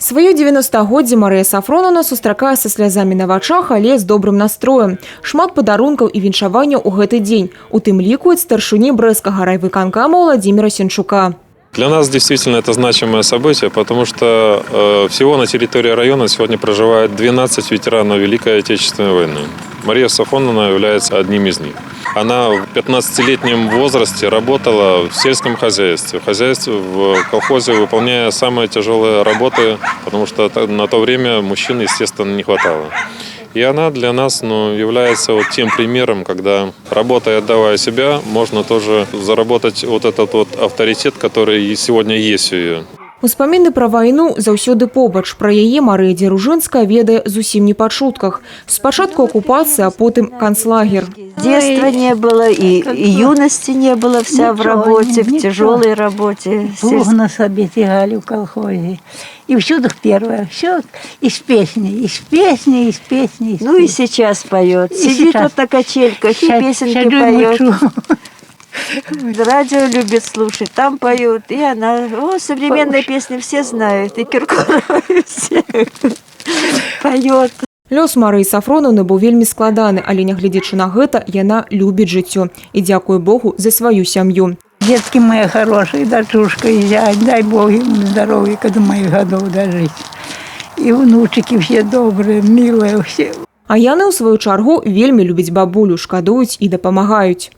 Сваё 90-годдзе Марыя Сафронаўна сустракае са слязамі на вачах, але з добрым настроем. Шмат падарункаў і віншаванняў у гэты дзень, у тым ліку ад старшыні Брэсцкага райвыканкама Уладзіміра Сенчука. Для нас действительно это значимое событие, потому что всего на территории района сегодня проживает 12 ветеранов Великой Отечественной войны. Мария Сафоновна является одним из них. Она в 15-летнем возрасте работала в сельском хозяйстве, в колхозе, выполняя самые тяжелые работы, потому что на то время мужчин, естественно, не хватало. И она для нас, ну, является вот тем примером, когда, работая, отдавая себя, можно тоже заработать вот этот вот авторитет, который и сегодня есть у нее. Успаміны пра вайну заўсёды побач. Пра яе Марыя Дзеружынская ведае зусім не па чутках. Спачатку акупацыя, а потым канцлагер. Детства не было, и юности не было, вся в Ничего, работе, в ничего. тяжелой работе. Плуг на себе тягали в колхозе. И всюду первое. Все из песни, из песни, из песни. Из Ну и песни. сейчас поет. И Сидит сейчас. вот на качельках и песенки Сяджу и поет. мычу. Радио любит слушать, там поют. И она, о, современные песни все знают. И Киркорова, и все поет. Лёс Марыі Сафронаўны быў вельмі складаны, але, нягледзячы на гэта, яна любіць жыццё і дзякуе Богу за сваю сям'ю. Детки мои хорошие, дочушка и зять, дай Бог им здоровья, до моих годов дожить. И внучики все добрые, милые все. А яны, ў сваю чаргу, вельмі любяць бабулю, шкадуюць і дапамагаюць.